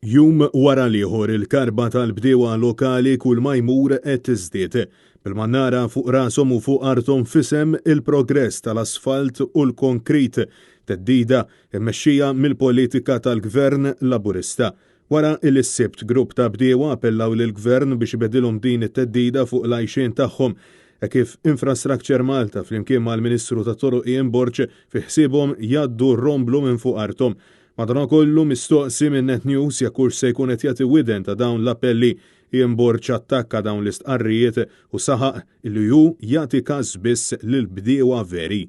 Jum wara l-ieħor il-karba tal-bdiewa lokali kull ma jmur qed tiżdied. Bil-mannara fuq rashom u fuq arthom f'isem il-progress tal-asfalt u l-konkrit, theddida mmexxija mill-politika tal-Gvern Laburista. Wara li s-Sibt grupp ta' bdiewa appellaw lill-Gvern biex ibegħdilhom din it-theddida fuq l-għajxien tagħhom, hekk kif Infrastructure Malta flimkien mal-Ministru tat-Toroq Ian Borg fi ħsiebhom jgħaddu r-romblu minn fuq arthom. Madankollu, mistoqsi minn Net News jekk hux se jkun qed jagħti widen ta' dawn l-appelli, Ian Borg attakka dawn l-istqarrijiet u saħaq li hu jagħti każ biss lill-bdiewa veri.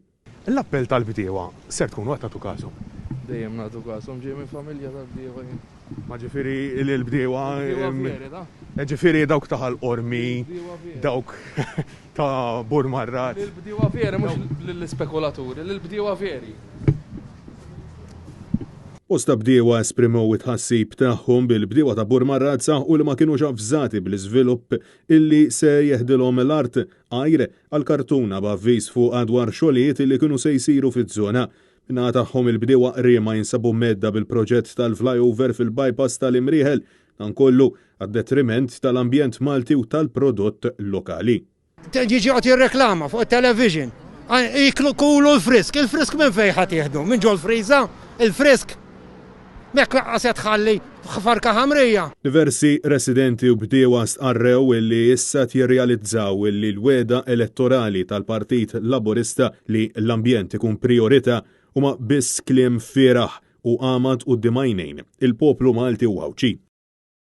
L-appell tal-bdiewa ser tkunu qed tagħtu każhom? Dejjem nagħtu każhom, ġej minn familja tal-bdiewa jien. Ma ġifieri l-bdiewa. Bdiewa veri, ta? Ġifieri dawk ta' Ħal Qormi, dawk ta' Burmarrad. Lill-bdiewa veri, mhux lill-ispekulaturi, lill-bdiewa veri. Bosta bdiewa esprimew it-tħassib tagħhom bil-bdiewa ta' Burmarrad saħqu li ma kinux avżati bl-iżvilupp illi se jeħdilhom l-art għajr għal kartuna b'avviż fuqha dwar xogħlijiet illi kienu se jsiru fiż-żona. Min-naħa tagħhom il-bdiewa Qriema jinsabu mhedda bil-proġett tal-flyover fil-bypass tal-Imrieħel, dan kollu għad-detriment tal-ambjent Malti u tal-prodott lokali. Jiġi joqgħod jirreklama fuq it-television. Iklu kulu l-frisk. Il-frisk minn fejn ħa tieħdu? Minn ġol-friża? Il-frisk? M'hekk lanqas qed tħalli farka ħamrija. Diversi residenti u bdiewa stqarrew illi issa qed jirrealizzaw illi l-wegħda elettorali tal-Partit Laburista li l-ambjent ikun prijorità huma biss kliem fieragħ u għamad quddiem għajnejn il-poplu Malti u Għawdxi.